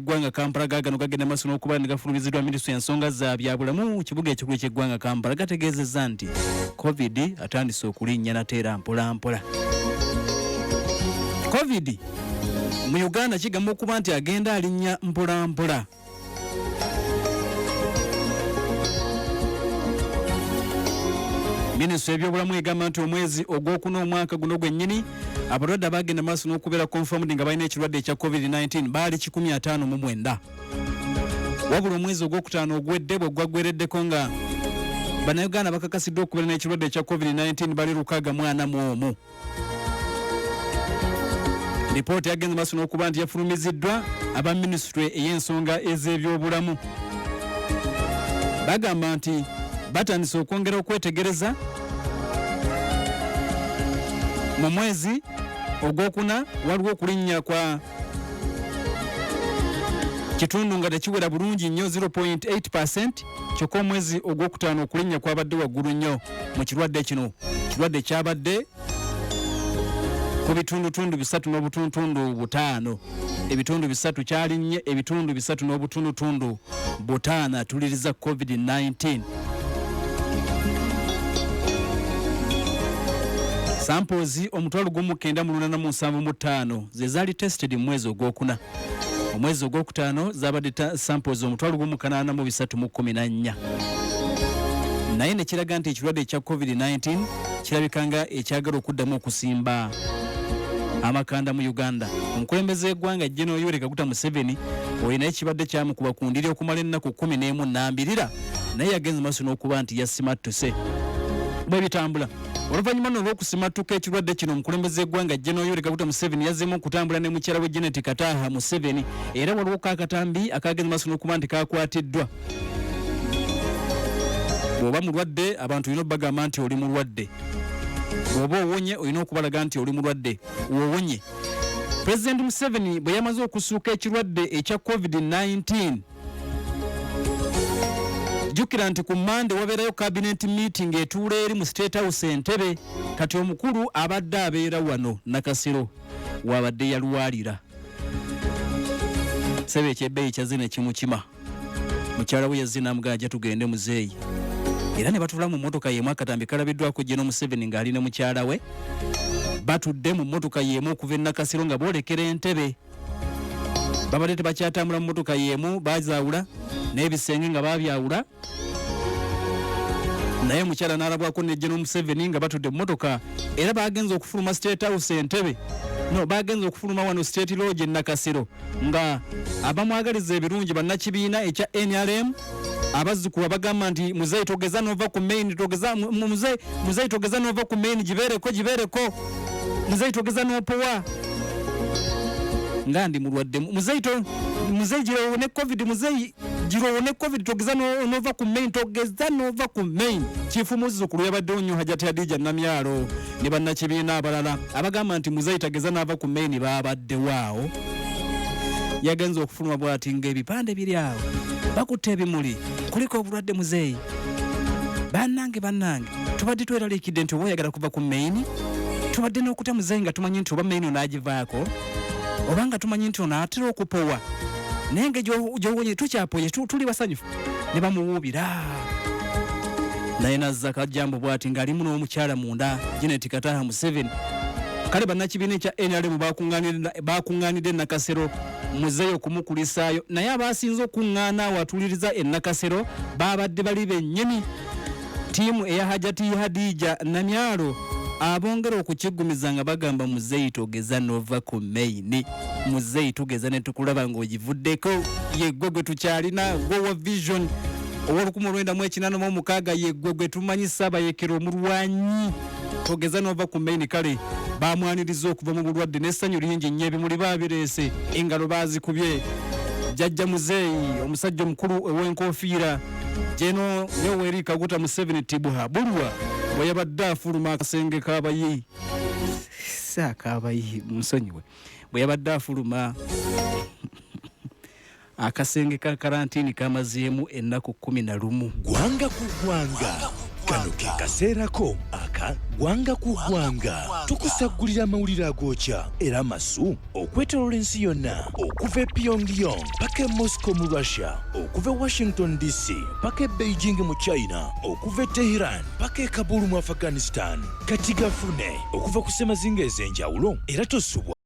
eky'eggwanga Kampala. Gaagano gagenda maaso n'okuba ne gafulumiziddwa minisitule y'ensonga za byabulamu mu kibuga ekikulu ky'eggwanga Kampala, gategeezezza nti Covid atandise okulinnya nate era mpola mpola. Covid mu Uganda kigamba okuba nti agenda alinnya mpola mpola. Minisitule y'ebyobulamu egamba nti omwezi ogwokuna omwaka guno gwennyini abalwadde abagenda maaso n'okubeera confirmed nga balina ekirwadde ekya covid-19 baali 159, wabula omwezi ogwokutaano ogwedde bwe gwaggwereddeko nga Bannayuganda bakakasiddwa okubeera n'ekirwadde ekya covid-19 bali 641. Lipooti yagenze maaso n'okuba nti yafulumiziddwa aba minisitule ey'ensonga ez'ebyobulamu. Bagamba nti batandise okwongera okwetegereza mu mwezi ogwokuna waliwo okulinnya kwa kitundu nga tekiwera bulungi nnyo 0.8%, kyokka omwezi ogwokutaano okulinnya kwabadde waggulu nnyo mu kirwadde kino. Kirwadde kyabadde ku bitundutundu bisatu n'obutuntundu butaano, ebitundu bisatu kyalinnye ebitundu bisatu n'obutundutundu butaano. Atuliriza covid-19 samples 19,875 ze zaali tested mu mwezi ogwokuna. Omwezi ogwokutaano zabadde samples 18,314, naye nekiraga nti ekirwadde ekya covid-19 kirabika nga ekyagala okuddamu okusimba amakanda mu Uganda. Omukulembeze w'eggwanga General Yoweri Kaguta Museveni oyo naye kibadde kyamukuba ku ndiri okumala ennaku 11 nambirira, naye yagenze maaso n'okuba nti yasimattuse bwe bitambula. Oluvannyuma nno olw'okusimattuka ekirwadde kino, omukulembeze w'eggwanga General Yoweri Kaguta Museveni yazzeemu okutambula ne mukyala we Janet Kataaha Museveni, era waliwo kaakatambi akagenze maaso n'okuba nti kakwatiddwa. Bw'oba mulwadde abantu olina obagamba nti oli mulwadde, bw'oba owonye olina okubalaga nti oli mulwadde wowonye. Pulezidenti Museveni bwe yamaze okusuuka ekirwadde ekya covid-19, jjukira nti ku Mande wabeerayo cabinet meeting etuula eri mu State House Entebbe. Kati omukulu abadde abeera wano Nakasero wabadde yalwalira sebe ekyebbeeyi kyazze nekimukima. Mukyala we yazze n'amugamba ajja tugende muzeeyi, era ne batuula mu mmotoka y'emu. Akatambi kalabiddwako General Museveni ng'ali ne mukyala we batudde mu mmotoka y'emu okuva e Nakasero nga boolekera Entebbe. Babadde tebakyatambula mu mmotoka y'emu, bazaawula n'ebisenge nga babyawula, naye omukyala n'alabwako ne General Museveni nga batudde mu mmotoka, era bagenze okufuluma State House Entebbe, no bagenze okufuluma wano State Lodge e Nakasero nga abamwagaliza ebirungi bannakibiina ekya NRM, abazzukulu abagamba nti muzeeyi togeza nova ku main, togeza muzeeyi, muzeeyi togeza nova ku main, gibeereko, gibeereko, muzeeyi togeza nopowa nga ndi mulwadde, muzeeyi to muzeeyi girowo ne covid, muzeeyi girowo ne covid, togeza nova ku main, togeza nova ku main. Kifu muzzukulu yabaddewo nnyo Hajati Hadija Namyalo ne bannakibiina abalala abagamba nti muzeeyi tageza n'ava ku main babaddewo awo. Yagenze okufuluma bw'ati ng'ebipande biri awo, bakutte ebimuli kuliko obulwadde muzeeyi. Bannange, bannange, tubadde tweraliikidde nti oba oyagala kuva ku main, tubadde n'okutya muzeeyi nga tumanyi nti oba main onaagivaako oba nga tumanyi nti onaatera okupowa, naye nga gyowonye tukyapoye, tuli basanyufu. Ne bamuwuubira naye nazza kajambo bwati ng'alimu n'omukyala munda Janet Kataha Museveni. Kale bannakibiina ekya NRM bakuŋŋaanidde Nakasero muzeeyi okumukulisaayo, naye abasinze okuŋŋaana awo atuuliriza e Nakasero baabadde bali bennyini ttiimu eya Hajati Hadija Namyalo, abongera okukiggumiza nga bagamba muzeeyi togeza nova ku main, muzeeyi tugeza ne tukulaba ng'ogivuddeko, yeggwe gwe tukyalina, gwe wa vision ow'olukumi olwenda mu ekinaana mu omukaaga, yeggwe gwe tumanyi Saabayekera omulwanyi, togeza nova ku main. Kale bamwaniriza okuva mu bulwadde n'essanyu lingi nnyo, ebimuli baabireese, engalo baazikubye jjajja muzeeyi omusajja omukulu ow'enkofiira Geno Yoweri Kaguta Museveni Tibuha Bulwa bwe yabadde afuluma akasenge k'abayi, si ak'abayi, munsonyiwe, bwe yabadde afuluma akasenge ka karantiini kamazeemu ennaku 11. Ggwanga ku ggwanga, kano ke kaseerako aka Amawulire ggwanga ku ggwanga. Tukusaggulira amawulire agookya era amasu okwetoloola ensi yonna, okuva e Pyongyang paka e Moscow mu Russia, okuva e Washington DC paka e Beijing mu China, okuva e Tehran paka e Kabul mu Afghanistan. Kati gafune okuva ku ssemazinga ez'enjawulo era tosubwa.